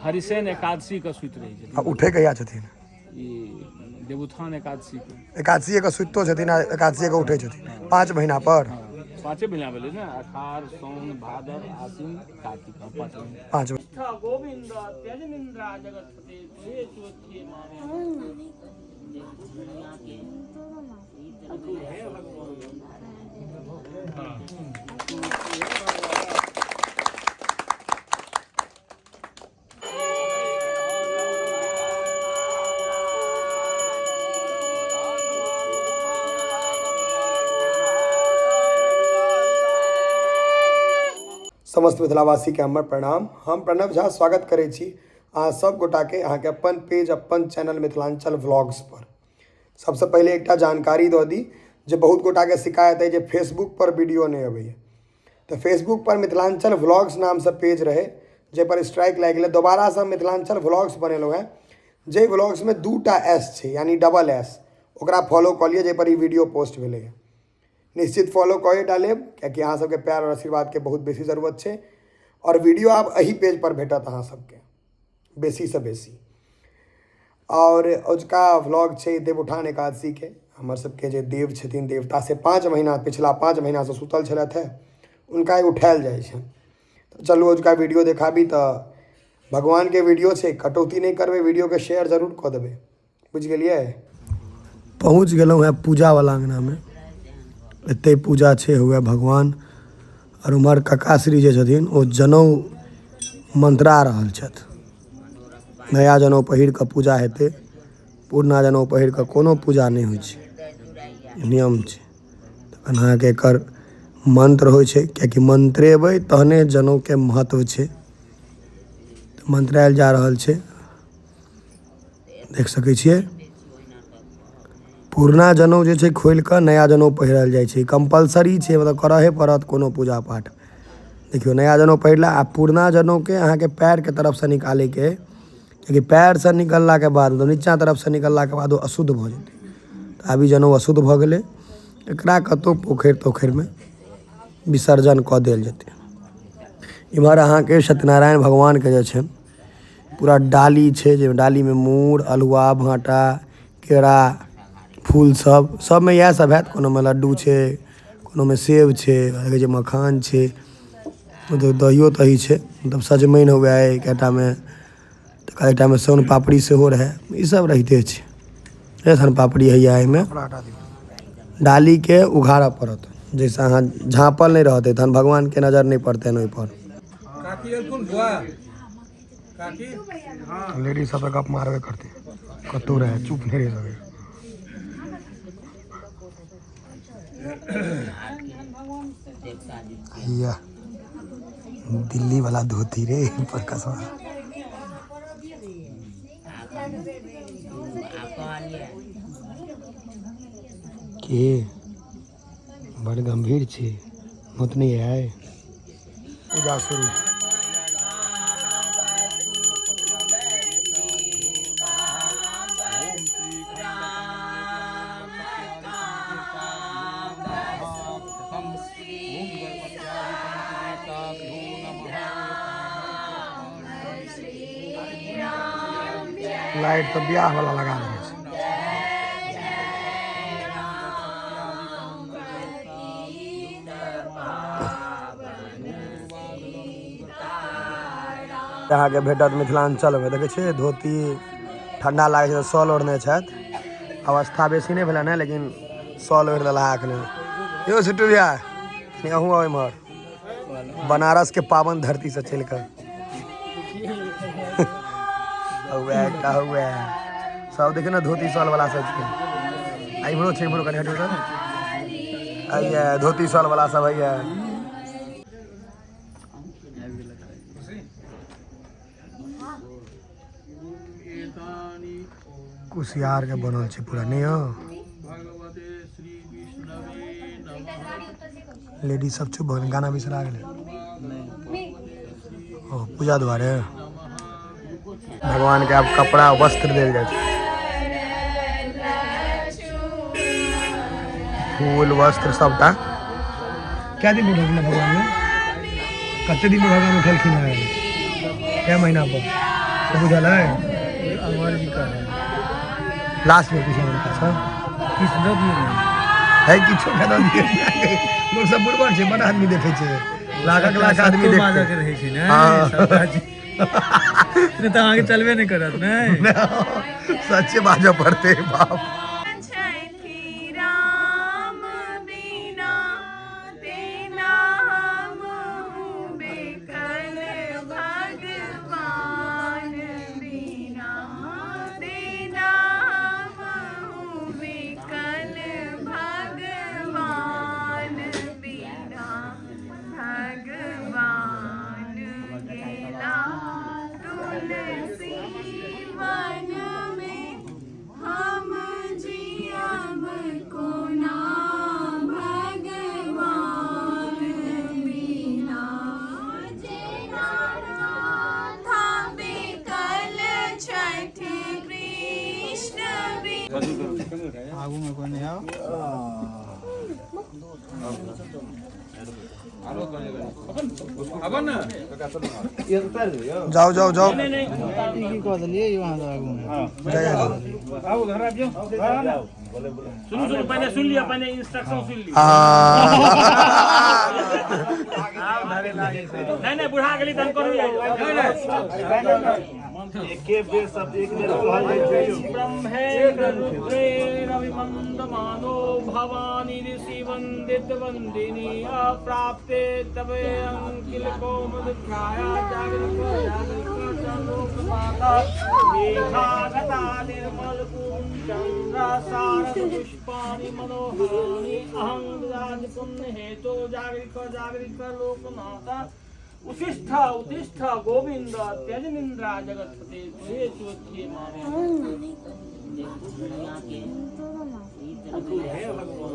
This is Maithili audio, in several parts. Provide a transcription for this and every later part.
हरिसेन एकादशी के सुति रहै छथिन। आ उठै कहिया छथिन? ई देवोत्थान एकादशी के। एकादशीए के सुतितो छथिन आ एकादशीए के उठै छथिन 5 महीना पर? हँ, 5 महीना भेलै ने, अखार, साउन, भादव, आसिन, कार्तिक, हँ, 5 महीना। 5। गोविंद त्यज निंद्रा जगतपते तुहे चोथिए मामे। समस्त मिथिलावासी के हमर प्रणाम। हम प्रणव झा स्वागत करै छी अहाँ सब गोटा के अहाँके अपन पेज अपन चैनल मिथिलांचल व्लॉग्स पर। सबसँ पहिले एकटा जानकारी दऽ दी जे बहुत गोटा के शिकायत अइ जे फेसबुक पर वीडियो नहि अबैया, तऽ फेसबुक पर मिथिलांचल व्लॉग्स नामसँ पेज रहै जाहिपर स्ट्राइक लागि गेलै। दोबारासँ मिथिलांचल व्लॉग्स बनेलहुँ हेँ, जाहि व्लॉग्समे 2टा एस छै यानि डबल एस, ओकरा फॉलो कऽ लिअ जाहिपर ई वीडियो पोस्ट भेलै हँ। निश्चित फॉलो कऽ टा लेब कियाकि अहाँ सबके प्यार आओर आशीर्वादके बहुत बेसी जरूरत छै। आओर वीडियो आब एही पेज पर भेटत अहाँ सबके बेसीसँ बेसी। आओर अजुका व्लॉग छै देवउठान एकादशीके। हमर सबके जे देव छथिन देवता से 5 महीना पिछला 5 महीनासँ सुतल छलथि हेँ, हुनका आइ उठायल जाइ छनि। तऽ चलू अजुका वीडियो देखाबी। तऽ भगवानके वीडियो छै, कटौती नहि करबै, वीडियोके शेयर जरूर कऽ देबै, बुझि गेलियै। पहुँच गेलहुँ हेँ पूजावला अङ्गनामे। एतहि पूजा छै हुए भगवान। आओर उम्हर ककाश्री जे छथिन ओ जनउ मंत्रा रहल छथि। नया जनउ पहिर कऽ पूजा हेतै, पुरना जनउ पहिर कऽ कोनो पूजा नहि होइ छै, नियम छै। तखन अहाँके एकर मंत्र होइ छै, कियाकि मंत्रेबै तहने जनउके महत्व छै। तऽ मंत्रायल जा रहल छै, देख सकै छियै। पुरना जनउ जे छै खोलि कऽ नया जनउ पहिरल जाइ छै, कम्पलसरी छै, मतलब करहे पड़त कोनो पूजा पाठ। देखियौ नया जनउ पहिरला आ पुरना जनउके अहाँके पएरके तरफसँ निकालैके, कियाकि पएरसँ निकललाके बाद मतलब नीचाँ तरफसँ निकललाके बाद ओ अशुद्ध भऽ जेतै। तऽ आब ई जनउ अशुद्ध भऽ गेलै, एकरा कतहु पोखरि तोखरिमे विसर्जन कऽ देल जेतै। इम्हर अहाँके सत्यनारायण भगवानके जे छनि पूरा डाली छै, जाहिमे डालीमे मूर, अल्हुआ, भाँटा, केरा, फूल सब सबमे इएह सब हैत। कोनोमे लड्डू छै, कोनोमे सेब छै, देखै छियै मखान छै, मतलब दहियो तही छै, मतलब सजमनि हुए कएटामे, तऽ कएटामे सोन पापड़ी सेहो रहै, ई सब रहिते छै। हे सोन पापड़ी होइए एहिमे। डालीके उघाड़ऽ पड़त जाहिसँ अहाँ झाँपल नहि रहतै, तहन भगवानके नजर नहि पड़तनि ओहिपर। लेडीज सब तऽ गप मारबे करतै, कतहु रहै चुप नहि रहि सकै। या दिल्ली वाला धोती रे पर कसवा के बड़ गंभीर छी, मत नहीं है। पूजा शुरू। लाइट तऽ बियाह वाला लगा देने छै। अहाँके भेटत मिथिलाञ्चलमे। देखै छियै धोती, ठंडा लागै छै तऽ शॉल ओढ़ने छथि। अवस्था बेसी नहि भेलनि हेँ, लेकिन शॉल ओढ़ि लेला एखने। यौ सिट्टू भैया, कनि अहूँ आउ इम्हर, बनारस के पावन धरती से चलि कऽ। हौए एकटा हौए सब देखियौ ने धोती शॉल वाला सब छै। आ इम्हरो छै, इम्हरो कनि हटू तऽ। आइए धोती शॉल वाला सब हैया। कुसियार के बनल छै पूरा, नहीं हो? लेडीज सब चुप भऽ गेलै, गाना बिसरा गेलै। ओ पूजा दुआरे भगवान के आब कपड़ा वस्त्र देल जाइ छै, फूल वस्त्र सबटा। कै दिन पर उठलखिन भगवान? कते दिन पर भगवान उठलखिन है? कै महीना पर? बुझल है? अमर जी का है। लास्ट में पूछा अच्छा। किछु दऽ दियौ ने। है किछो के दऽ दियौ। लोक सब बुड़बक छै, बड़ आदमी देखै छै, लाखक लाख आदमी सत्तो देखतै। बाजऽ के रहै छै ने। हँ। सबटा चीज। नहि तऽ अहाँके चलबे नहि करत ने। सच्चे बाजऽ पड़तै बाप। छथि राम बिना तेना हमहूँ बेकल, भगवान बिना तेना हमहूँ बेकल, भगवान बिना। भगवान गेला तुलसी वन में, हम जियब कोना भगवान बिना। जेना राधा बेकल छथि कृष्ण बिना। आगू मे कोइ नहि आउ। जाओ जाओ जाओ। ई की कऽ देलियै यौ अहाँ आगू मे? जाओ। सुनू सुनू, पहिने सुन लिअ, पहिने इंस्ट्रक्शन सुन लिअ। नहीं नहीं, बुढ़ा गेली तहन करू। एके बेर सब एक बेर कहल जाइ छै। ब्रह्मेन्द्र रुद्रेण विवन्दमानो भवानी ऋषि वन्दित वन्दिनी अप्राप्ते तवे अंकिल कोमद छाया जागृत जागृत चन्द्रोपमाता मेघागता निर्मल चन्द्र सारद पुष्पाणि मनोहराणि अहं राज पुण्य हेतो जागृत जागृत लोकनाथ उत्तिष्ठ उत्तिष्ठ गोविंद त्यज निंद्रा जगतपते तुहे चोथे मामे। हे भगवान।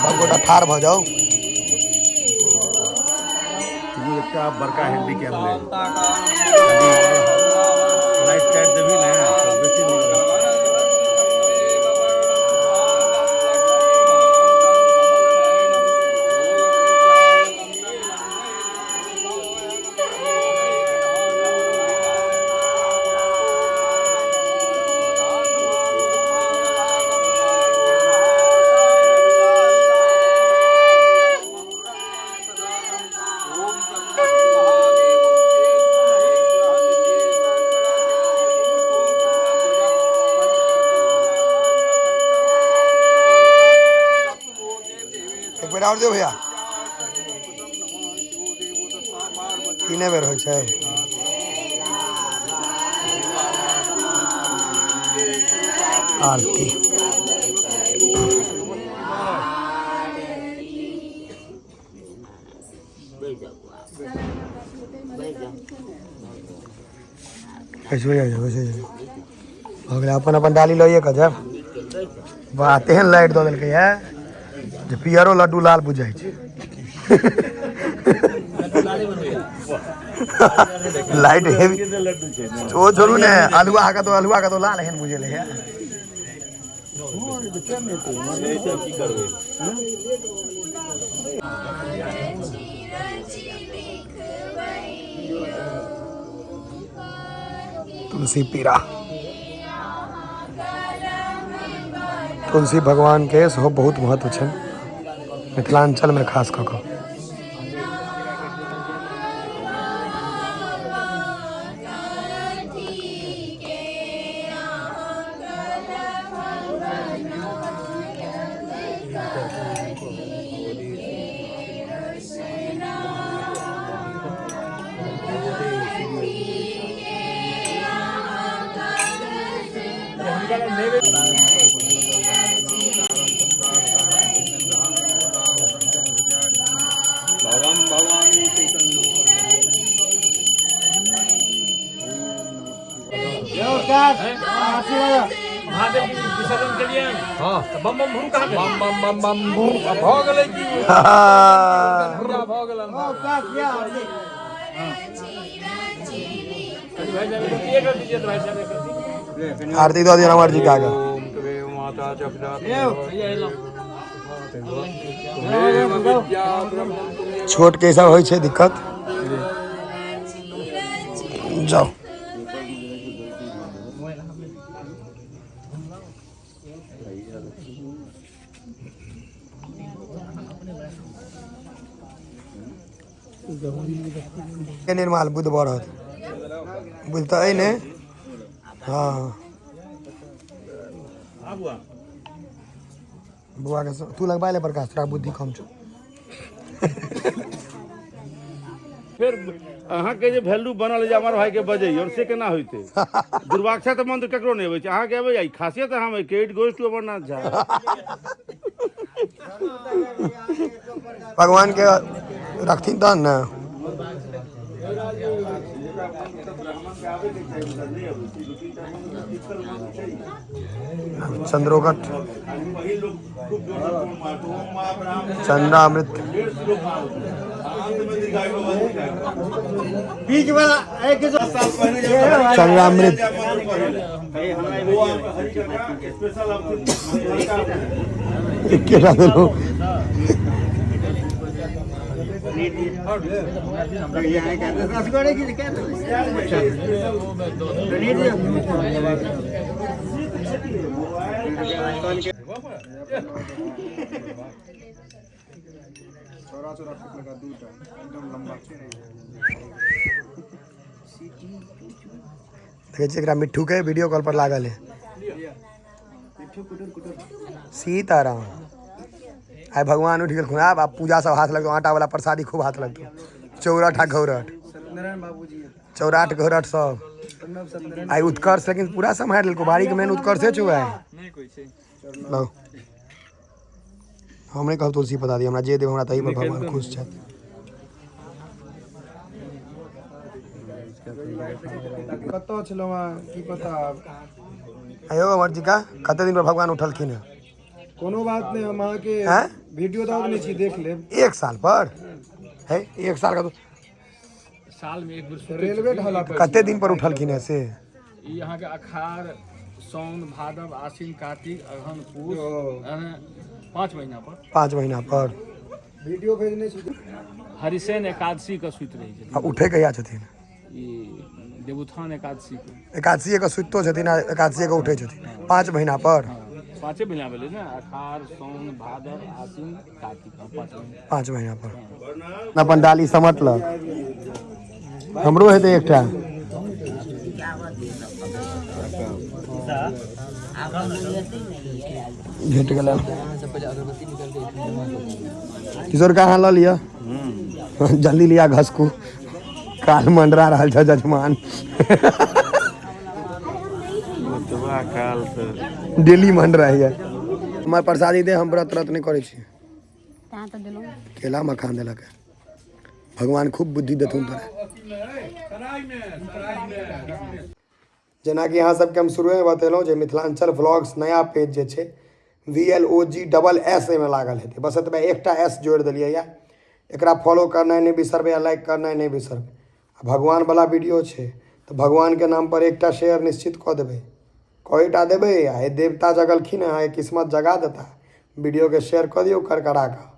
सब गोटा ठाढ़ भऽ जाउ। एकटा बड़का हैंडीकैप ले, लाइट टाइट देबही ने तऽ बेसी नीक रहतौ। एक बेर आओर दियौ भैया। तीने बेर होइ छै। आरती। बैसो जाउ, बैसो जाउ। भऽ गेलै, अपन अपन डाली लइए कऽ जायब। वाह, तेहन लाइट दऽ देलकै है जे पियरो लड्डू लाल बुझाइ छै। लाइट हेवी ओ छोड़ू ने, अलुआ के तो लाल एहन बुझेले है। की करबै? रचि रचि लिखबैयौ। तुलसी पीरा, तुलसी भगवान के सेहो बहुत महत्व छनि मिथिलाञ्चलमे खास कऽ कऽ। काठी के अहाँ कलम बनायब, काठी के रोशना, काठी के अहाँ कागज बनायब, रचि रचि लिखबैयौ। महादेव के विसर्जन के लिए हाँ तऽ बम बम भू कहाँ गेलै? बम बम बम बम बम भऽ गेलै की पूजा भऽ गेलन। भाई साहब एक कर दीजिए तो भाई साहब एक कर दीजिए। आरती दऽ दियौ अमर जी के आगे। ओम त्वमेव माता च पिता त्वमेव विद्या ब्रह्मं त्वमेव छोट के सब होइ छै दिक्कत। जाओ। के निर्माल बुध बढ़त बुध तऽ अइ ने। हँ, बौआ के तू लगबा ले प्रकाश, तोरा बुद्धि कम छौ। फेर अहाँके जे वैल्यू बनल जे अमर भाई के बजै और से केना होइते? दुर्वाक्षा तऽ मंत्र ककरो नहि अबै छै, अहाँके अबै। ई खासियत अहाँ credit goes to Amarnath Jha. भगवान के रखथिन तहन ने। चंद्रोगट चंद्रामृत चंद्रामृत। एकेटा देलहुँ। देखै छियै एकरा मिट्ठू के वीडियो कॉल पर लागल है। सीताराम, आइ भगवान उठि गेलखुन। आब आब पूजा सब हाथ लगतौ, आटा वाला प्रसादी खूब हाथ लगतौ। चौरठ आ घौरठ, चौराठ घौरठ सब आइ उत्कर्ष लेकिन पूरा सम्हारि लेलको। बाड़ीके मेन उत्कर्षे छौ आइ। लौ, हम नहि कहब तुलसी पता दी हमरा, जे देब हमरा तही पर भगवान खुश छथि। कतऽ छलहुँ हँ की पता आब। आयो अमर जी का कते दिन पर भगवान उठलखिन हँ? कोनो बात नहि, हम अहाँके हैं? वीडियो दऽ देने छी, देख लेब। एक साल पर है, एक साल का तो साल में एक बेर सुतै रेलवे ढाला पर। कते दिन पर उठलखिन हँ से? ई अहाँके अखाड़, साउन, भादव, आश्विन, कार्तिक, अगहन, पूस, 5 महीना पर। 5 महीना पर वीडियो भेजने छी। हरिसेन एकादशी के सुति रहै छथिन। आ उठे कहिया छथिन? ई देवोत्थान एकादशी के। एकादशी के सुतितो छथिन आ एकादशी के उठै छथिन 5 महीना पर। 5 महीना भेलै ने, अखाड़, साउन, भादव, आश्विन, कार्तिक, 5 महीना। 5 महीना पर अपन डाली समटलक। हमरो हेतै एकटा। भेट गेल। किशोर का अहाँ लऽ लिअ, जल्दी लिया घसकू, काल मंडरा रहल छ जजमान। डेली मंडरा है। हमर प्रसादी दे, हम व्रत व्रत नहि करै छी। केला मखान देलक। भगवान खूब बुद्धि देथुन तोरा। जेनाकि अहाँ सबके हम शुरुएमे बतेलहुँ जे मिथिलाञ्चल व्लॉग्स नया पेज जे छै VLOGSS एहिमे लागल हेतै, बस एतबे एकटा S जोड़ि देलियै या। एकरा फॉलो करनाइ नहि बिसरबै आ लाइक करनाइ नहि बिसरबै। आ भगवान वाला वीडियो छै तऽ भगवानके नाम पर एकटा शेयर निश्चित कऽ देबै, कएटा देबै। आ देवता जगलखिन, अहाँके किस्मत जगा देता। वीडियोके शेयर कऽ दियौ करकरा कऽ।